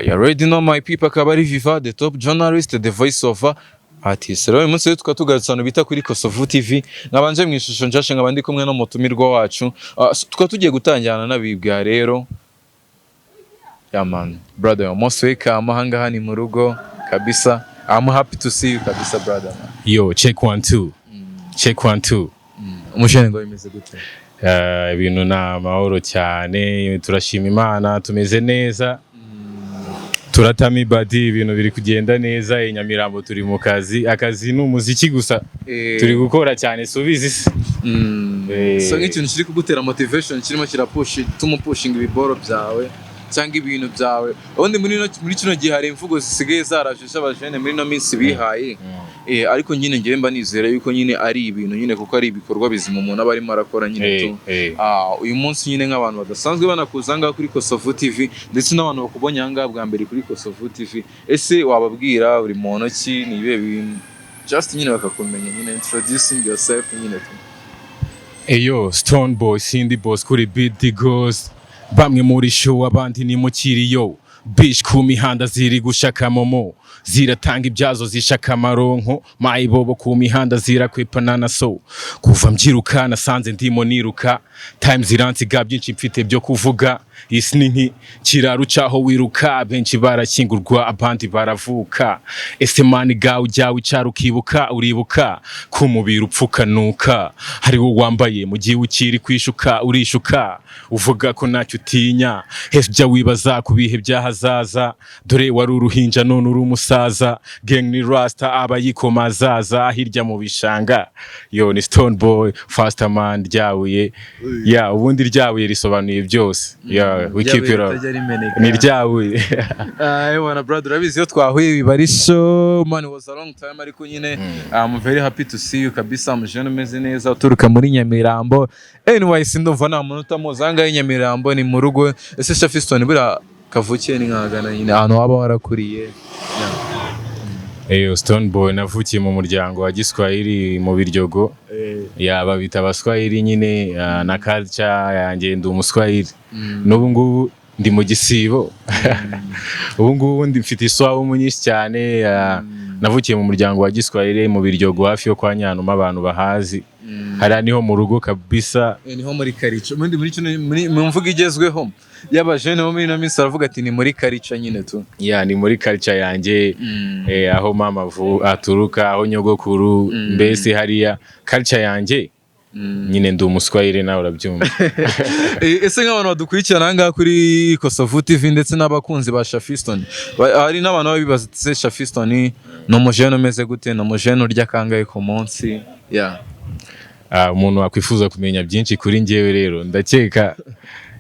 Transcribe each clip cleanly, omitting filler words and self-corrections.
You already know, my people, akaba ari Viva, the top journalist, the voice of artist. Rero uyu munsi rero tukaba tugarutse ahantu bita kuri Kosovo TV, nkabanje mu ishusho nshasha, nkaba ndi kumwe n'umutumirwa wacu. So tukaba tugiye gutangirana n'abibwa rero. Yeah man, brother, you're most welcome. Ahangaha ni mu rugo kabisa. I'm happy to see you kabisa, brother, man. Yo, check one two, check one two. Umujene, ngo bimeze gute? Ibintu ni amahoro cyane, turashima Imana, tumeze neza, turatama ibadi, ibintu biri kugenda neza. I Nyamirambo turi mu kazi, akazi ni umuziki gusa turi gukora cyane, subizi se. So nk'ikintu kiri kugutera motivation, kirimo kirapush, tuma pushinga ibiboro byawe cyangwa ibintu byawe. Ubundi muri kino gihe hari imvugo zisigaye zaraje z'abajene muri ino minsi bihaye, ariko nyine ngewe mba nizera yuko nyine ari ibintu nyine, kuko ari ibikorwa bizima umuntu aba arimo arakora nyine tu. Uyu munsi nyine nk'abantu badasanzwe banakuza ahangaha kuri Kosovo TV, ndetse n'abantu bakubonye ahangaha bwa mbere kuri Kosovo TV, ese wababwira uri muntu ki, ni ibihe bintu, just nyine bakakumenya nyine, introducing yourself nyine tu? Eyo, Stone Boy, Cindy Boss kuri Beat the Ghost. Bamwe muri show, abandi ni mu kiriyo. Bitch ku mihanda ziri gushaka momo, ziratanga ibyazo, zishaka amaronko. Mayibobo ku mihanda zirakwepana na so. Kuva mbyiruka nasanze ndimo niruka, time ziransiga, byinshi mfite byo kuvuga. Isi ni nk'ikiraro cyaho wiruka, benshi barakingurwa, abandi baravuka. Ese man gawe ujya wicara ukibuka, uribuka ko umubiri upfukanuka, hari wo wambaye mu gihe ukiri kwishuka, urishuka uvuga ko ntacyo utinya? Ese ujya wibaza ku bihe by'ahazaza? Dore wari uruhinja, none uri umusaza. Gang ni rasta, abayikoma azaza hirya mu bishanga. Yo, ni Stone Boy Fasterman ryabuye ya, ubundi ryabuye risobanuye byose. Yeah, we keep it up. Ritajya rimeneka. Ni ryabuye. Ah, ewana brother, urabizi iyo twahuye biba ari show man. It was a long time, ariko nyine I'm very happy to see you kabisa. Umujene umeze neza uturuka muri Nyamirambo. Anyway, sindumva nta muntu utamuzi ahangaha i Nyamirambo, ni mu rugo. Ese Shafiston, buriya kavukiye ni nkahagana nyine ahantu waba warakuriye? Eyo, Stone Boy, navukiye mu muryango wa Giswahili mu Biryogo. Ya, bita Abaswahili nyine, na culture yanjye ndi Umuswahili. N'ubu ngubu ndi mu gisibo, ubu ngubu ndi mfite iswabumu nyinshi cyane. Navukiye mu muryango wa Giswahili mu Biryogo, hafi yo kwa Nyanuma, abantu bahazi. Hariya niho mu rugo kabisa. Niho muri karica. Ubundi muri kino, muri mu mvugo igezweho y'abajene bo muri ino minsi, baravuga ati ni muri karica nyine tu. Ya, ni muri culture yanjye, aho mama aturuka, aho nyogokuru, mbese hariya culture yanjye nyine, ndi Umuswahili, nawe urabyumva. Ese nk'abantu badukurikirana aha ngaha kuri Kosovo TV ndetse n'abakunzi ba Shafiston, hari n'abantu baba bibaza ati: "Se Shafiston ni umujene umeze gute? Ni umujene urya kangahe ku munsi?" Yeah. Umuntu wakwifuza kumenya byinshi kuri njyewe rero, ndakeka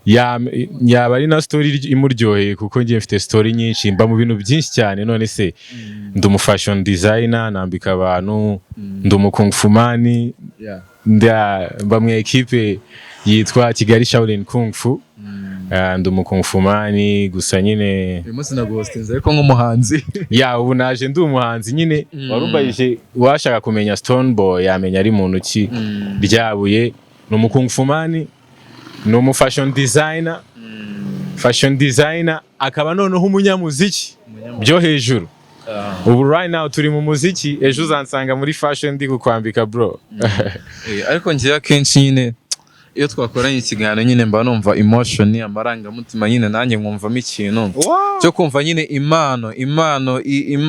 yaba ari na story imuryoheye, kuko njye mfite story nyinshi, mba mu bintu byinshi cyane. None se ndi umu fashion designer, nambika abantu, ndi umu kung fu man, mba mu ekipe yitwa Kigali Shaolin Kung Fu. Ndi umu kung fu man gusa nyine. Uyu munsi naguhostinze ariko nk'umuhanzi. Ya, ubu naje ndi umuhanzi nyine. Warumbayije, washaka kumenya Stone Boy yamenya ari muntu ki. Ryabuye ni umu kung fu man, ni umu fashion designer, fashion designer akaba noneho umunyamuziki byo hejuru. Ubu right now turi mu muziki, ejo uzansanga muri fashion ndi kukwambika, bro. Ariko njyewe akenshi nyine iyo twakoranye ikiganiro nyine mba numva emotion, amarangamutima nyine, nanjye nkumvamo ikintu cyo kumva nyine impano,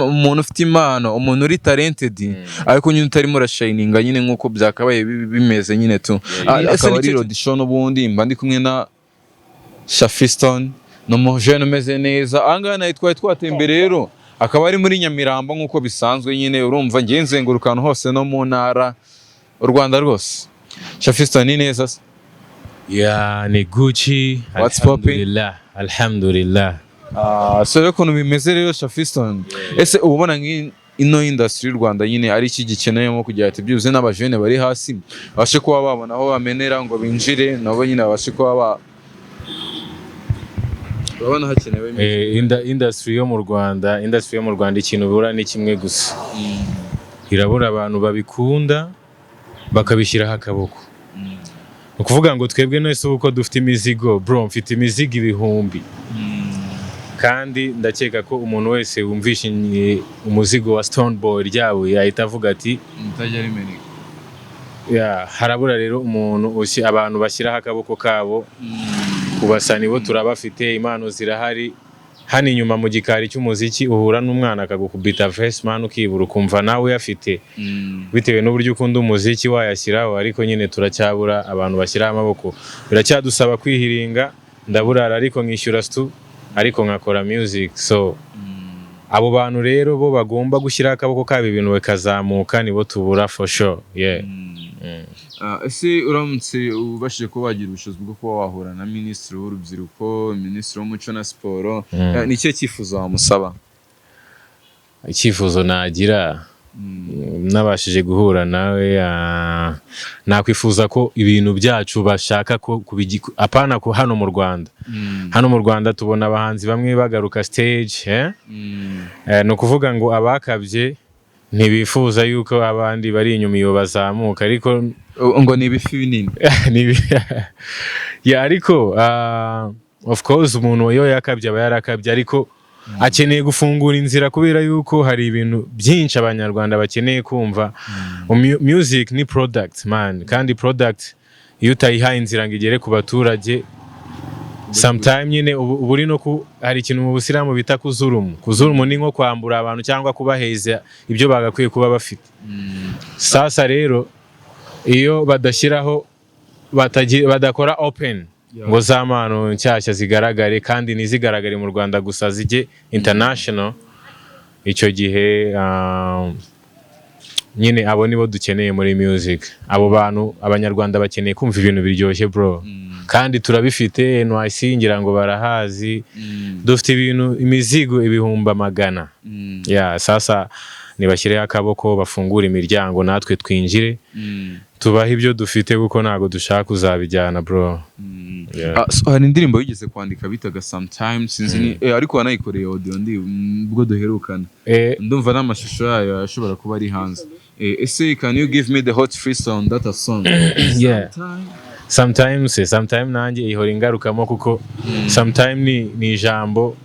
umuntu ufite impano, umuntu uri talented, ariko nyine utarimo urashininga nyine nk'uko byakabaye bimeze nyine tu. Ese akaba ari Rodi Show, n'ubundi mba ndi kumwe na Shafiston, ni umujene umeze neza. Ahangaha nawe twari twatembere rero, akaba ari muri Nyamirambo nk'uko bisanzwe nyine. Urumva ngiye nzenguruka ahantu hose no mu ntara, u Rwanda rwose. Shafiston, ni neza se? Ya, ni Gucci. What's poppin'? Alhamdulillah, alhamdulillah. So rero ukuntu bimeze rero, Shafiston, ese uba ubona ino industry y'u Rwanda nyine ari iki gikeneyemo kugira ati byibuze n'abajene bari hasi babashe kuba babona aho bamenera ngo binjire, nabo nyine babashe kuba ba, urabona hakenewe? Industry yo mu Rwanda, industry yo mu Rwanda, ikintu ibura ni kimwe gusa: irabura abantu babikunda bakabishyiraho akaboko. Ni ukuvuga ngo twebwe nese ubu ko dufite imizigo, bro, mfite imizigo ibihumbi. Kandi ndakeka ko umuntu wese wumvishe umuzigo wa Stone Boy ryabuye ahita avuga ati mutajya rimeneka. Yeah, harabura rero umuntu abantu bashyiraho akaboko kabo. Ku basani bo turabafite, impano zirahari. Hano inyuma mu gikari cy'umuziki uhura n'umwana akagukubita verse, man, ukibura, ukumva nawe uyafite bitewe n'uburyo ukunda umuziki wayashyiraho. Ariko nyine turacyabura abantu bashyiraho amaboko, biracyadusaba kwihiringa. Ndaburara ariko nkishyura stu, ariko nkakora music. So abo bantu rero bo bagomba gushyiraho akaboko kabo, ibintu bikazamuka, nibo tubura for sure, yeah. Ah, ese uramutse ubashije kuba wagira ubushobozi bwo kuba wahura na Minisitiri w'Urubyiruko, Minisitiri w'Umuco na Siporo, ni ikihe cyifuzo wamusaba? Icyifuzo nagira nabashije guhura nawe, nakwifuza ko ibintu byacu bashaka ko apana ko hano mu Rwanda. Hano mu Rwanda tubona abahanzi bamwe bagaruka stage, eh? Ni ukuvuga ngo abakabye ntibifuza yuko abandi bari inyuma iyo bazamuka, ariko Ngo ni ibifi binini. Yeah, ariko of course umuntu iyo yakabye aba yarakabye, ariko akeneye gufungura inzira kubera yuko hari ibintu byinshi Abanyarwanda bakeneye kumva. Music ni product, man, kandi product iyo utayihaye inzira ngo igere ku baturage, sometime nyine ubu uri no ku hari ikintu mu Busilamu bita kuzurumu. Kuzurumu ni nko kwambura abantu cyangwa kubaheza ibyo bagakwiye kuba bafite. Sasa rero iyo badashyiraho, badakora open ngo za mpano nshyashya zigaragare, kandi ntizigaragare mu Rwanda gusa, zijye international, icyo gihe nyine abo nibo dukeneye muri music. Abo bantu, Abanyarwanda bakeneye kumva ibintu biryoshye, bro, kandi turabifite. NYC ngira ngo barahazi, dufite ibintu, imizigo ibihumbi amagana. Yeah, sasa nibashyireho akaboko, bafungure imiryango, natwe twinjire, tubahe ibyo dufite, kuko ntabwo dushaka kuzabijyana, bro. Yeah. Ah, so hari indirimbo wigeze kwandika bitaga "Sometimes", sinzi ni ariko wanayikoreye audio ndi ubwo duherukana. Ndumva n'amashusho yayo ashobora kuba ari hanze. Ese can you give me the hot freestyle on that song? Yeah. Sometime. Sometimes, sometime nanjye ihora ingarukamo, kuko sometime ni ijambo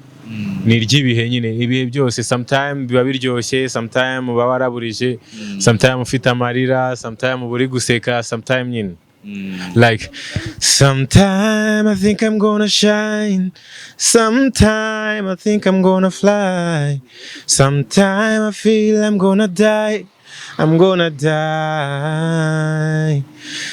ni iry'ibihe nyine, ibihe byose. Sometime biba biryoshye, sometime uba waraburije, sometime ufite amarira, sometime uba uri guseka, sometime nyine like sometime I think I'm gonna shine, sometime I think I'm gonna fly, sometime I feel I'm gonna die, I'm gonna die.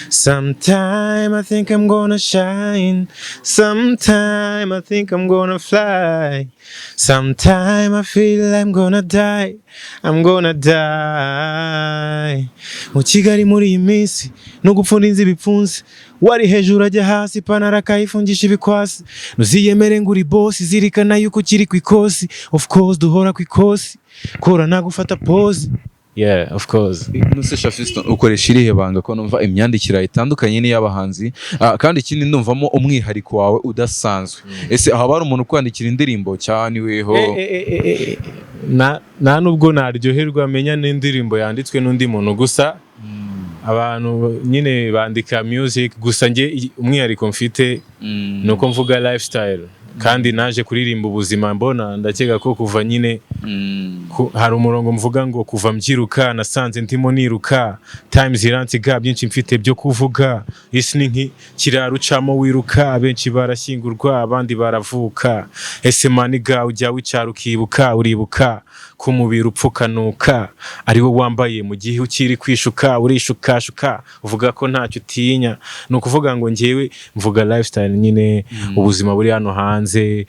Sometime I think I'm gonna shine, sometime I think I'm gonna fly, sometime I feel I'm gonna die, I'm gonna die. Mu Kigali muri iyi minsi no gupfunda inzu ibipfunsi, wari hejuru ajya hasi, ipantaro akayifungisha ibikwasi. Ntuziyemere ngo uri boss, zirikana yuko ukiri ku ikosi. Of course duhora ku ikosi, kora nagufata pose. Yeah, of course. Nuse Shaffy Stone, ukoresha irihe banga ko numva imyandikire itandukanye n'iy'abahanzi? Ah, kandi ikindi ndumvamo umwihariko wawe udasanzwe. Ese haba hari umuntu ukwandikira indirimbo cyane weho? Na nubwo naryoherwa menya n'indirimbo yanditswe n'undi muntu. Gusa abantu nyine bandika music, gusa njye umwihariko mfite ni uko mvuga lifestyle, kandi naje kuririmba ubuzima mbona. Ndakeka ko kuva nyine hari umurongo mvuga ngo kuva mbyiruka nasanze ndimo niruka, times iransiga, byinshi mfite byo kuvuga, isi ni nk'ikiraro ucamo wiruka, benshi barashyingurwa abandi baravuka. Ese maniga ujya wicara ukibuka, uribuka ko umubiri upfukanuka ari wo wambaye mu gihe ukiri kwishuka, urishukashuka uvuga ko ntacyo utinya? Ni ukuvuga ngo njyewe mvuga lifestyle nyine, ubuzima buri hano hanze.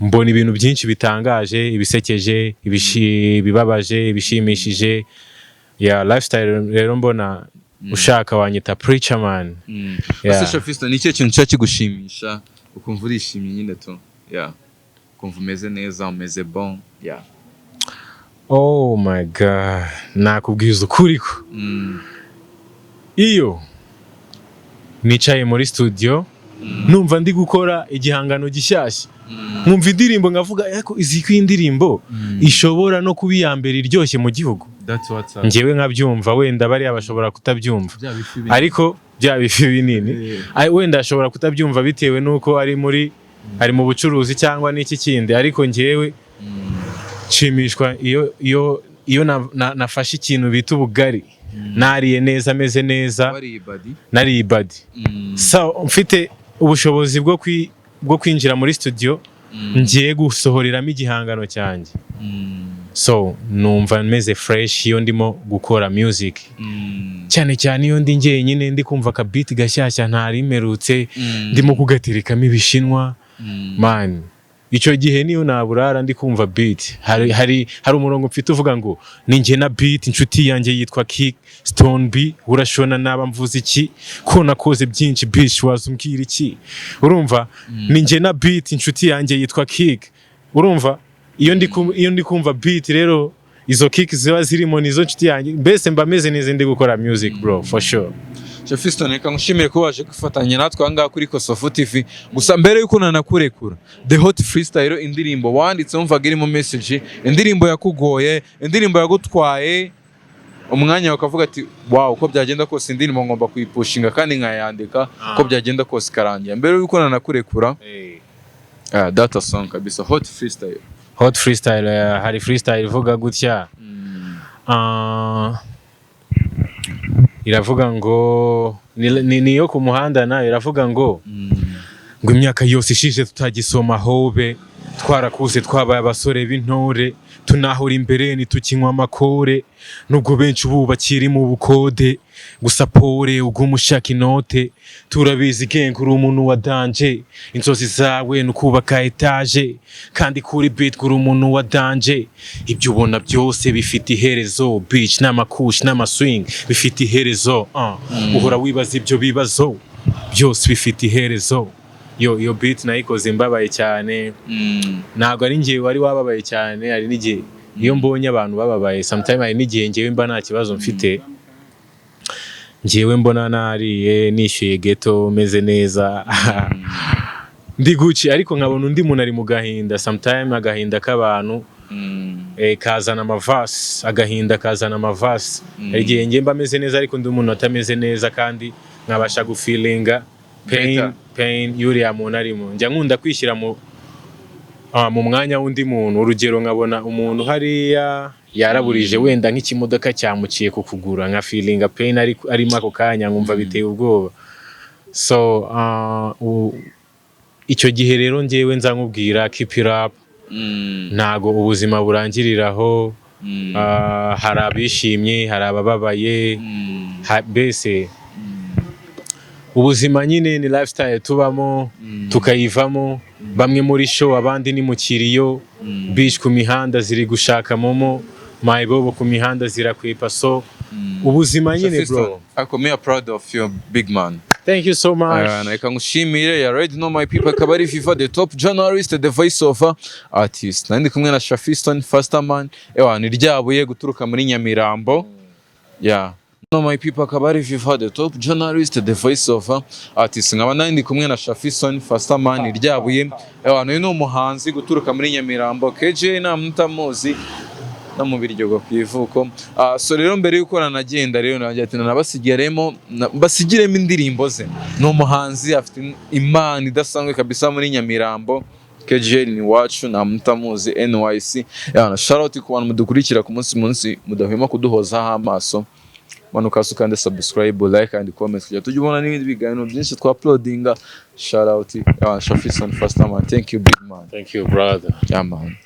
Mbona ibintu byinshi bitangaje, ibisekeje, ibibabaje, ibishimishije ya lifestyle. Rero mbona ushaka wanyita preacher man. Yeah. Ese Shaffy Stone, ni ikihe kintu kiba kigushimisha ukumva urishimye nyine tu, yeah, ukumva umeze neza, umeze bon, yeah? Oh my God, nakubwiza ukuri ko iyo nicaye muri studio numva ndi gukora igihangano gishyashya, nkumva indirimbo nkavuga ariko izi ko iyi ndirimbo ishobora no kuba iya mbere iryoshye mu gihugu. That's what's up. Njyewe nkabyumva, wenda bariya bashobora kutabyumva. Bya bifi binini. Ariko bya bifi binini. Wenda ashobora kutabyumva bitewe n'uko ari muri Ari mu bucuruzi cyangwa n'iki kindi, ariko njyewe nshimishwa iyo nafashe ikintu bita ubugari, nariye neza, ameze neza. Wariye badi. Nariye badi. So mfite ubushobozi bwo kwinjira muri studio ngiye gusohoreramo igihangano cyanjye, so numva meze fresh iyo ndimo gukora music, cyane cyane iyo ndi njyenyine, ndi kumva akabeat gashyashya ntari mperutse, ndimo kugaterekamo ibishinwa. Man, icyo gihe niyo naburara ndi kumva beat. Hari umurongo mfite uvuga ngo: "Ni njye na beat, inshuti yanjye yitwa Kick Stone B. Urashona naba mvuze iki ko nakoze byinshi, bitch, waza umbwira iki?" Urumva, ni njye na beat, inshuti yanjye yitwa Kick. Urumva, iyo ndi kumva beat rero, izo kick ziba zirimo nizo nshuti yanjye. Mbese mba meze neza ndi gukora music, bro, for sure. Fiston, reka ngushimire ko waje kwifatanya natwe aha ngaha kuri Kosovo TV. Gusa mbere y'uko nanakurekura, The Hot Freestyle, indirimbo wanditse wumvaga irimo message, indirimbo yakugoye, indirimbo yagutwaye umwanya, ukavuga ati: "Wow, uko byagenda kose indirimbo ngomba kuyipushinga kandi nkayandika, uko byagenda kose ikarangira." Mbere y'uko nanakurekura, data song kabisa, Hot Freestyle. Hot Freestyle, hari freestyle ivuga gutya. Iravuga ngo ni iyo ku muhanda nayo. Iravuga ngo imyaka yose ishize tutagisoma hobe, twarakuze, twabaye abasore b'intore, tunahora imbere ntitukinywa amakore, nubwo benshi ubu bakiri mu bukode. Gusa pore, uguma ushaka inote, turabizi gang, uri umuntu wa danger. Inzozi zawe ni ukubaka etaje, kandi kuri beat uri umuntu wa danger. Ibyo ubona byose bifite iherezo, bitch, n'amakush n'amaswing bifite iherezo. Uhora wibaza ibyo bibazo byose bifite iherezo. Yo, iyo beat nayikoze mbabaye cyane. Ntabwo ari njye wari wababaye cyane. Hari n'igihe iyo mbonye abantu bababaye, sometime hari n'igihe njyewe mba nta kibazo mfite, njyewe mbona nariye, nishyuye ghetto, meze neza, ndi Gucci, ariko nkabona undi muntu ari mu gahinda. Sometime agahinda k'abantu kazana amavasi, agahinda kazana amavasi. Hari igihe njye mba meze neza ariko undi muntu atameze neza, kandi nkabasha gufeelinga pain Better. pain y'uriya muntu arimo. Njya nkunda kwishyira mu mwanya w'undi muntu. Urugero, nkabona umuntu hariya yaraburije, wenda nk'ikimodoka cyamuciye ku kugura, nka feelinga pain arimo ako kanya, nkumva biteye ubwoba. So icyo gihe rero njyewe nza nkubwira: "Keep it up." Ntago ubuzima burangiriraho. Hari abishimye, hari abababaye. Mbese ubuzima nyine ni lifestyle tubamo, tukayivamo. Bamwe muri show, abandi ni mu kiriyo. Bitch ku mihanda ziri gushaka momo, mayibobo ku mihanda zirakwepa. So ubuzima nyine, bro. Ako me are proud of you, big man. Thank you so much. Reka ngushimire. You already know, my people, akaba ari Viva the top journalist, the voice of artist. Nandi kumwe na Shafiston Fasterman, ewa ni ryabuye guturuka muri Nyamirambo. Yeah. No, my people, akaba ari Viva the top journalist, the voice of artist. Nkaba nandi kumwe na Shafiston Fasterman ryabuye. Ewa uyu ni umuhanzi guturuka muri Nyamirambo. KJ nta mutamuzi no mu Biryogo ku ivuko. So rero mbere y'uko nanagenda rero, nanjye ati nanabasigiremo basigiremo indirimbo ze. Ni umuhanzi afite impano idasanzwe kabisa muri Nyamirambo. KGL ni wacu, nta mutamuzi, NYC. Yana shout out ku bantu mudukurikira ku munsi munsi, mudahwema kuduhozaho amaso. Manuka hasi ukande subscribe, like and comment kugira tujye ubona n'ibindi biganiro byinshi twa uploadinga. Shout out, yana Shafison Fasterman, thank you, big man. Thank you, brother. Yeah, man.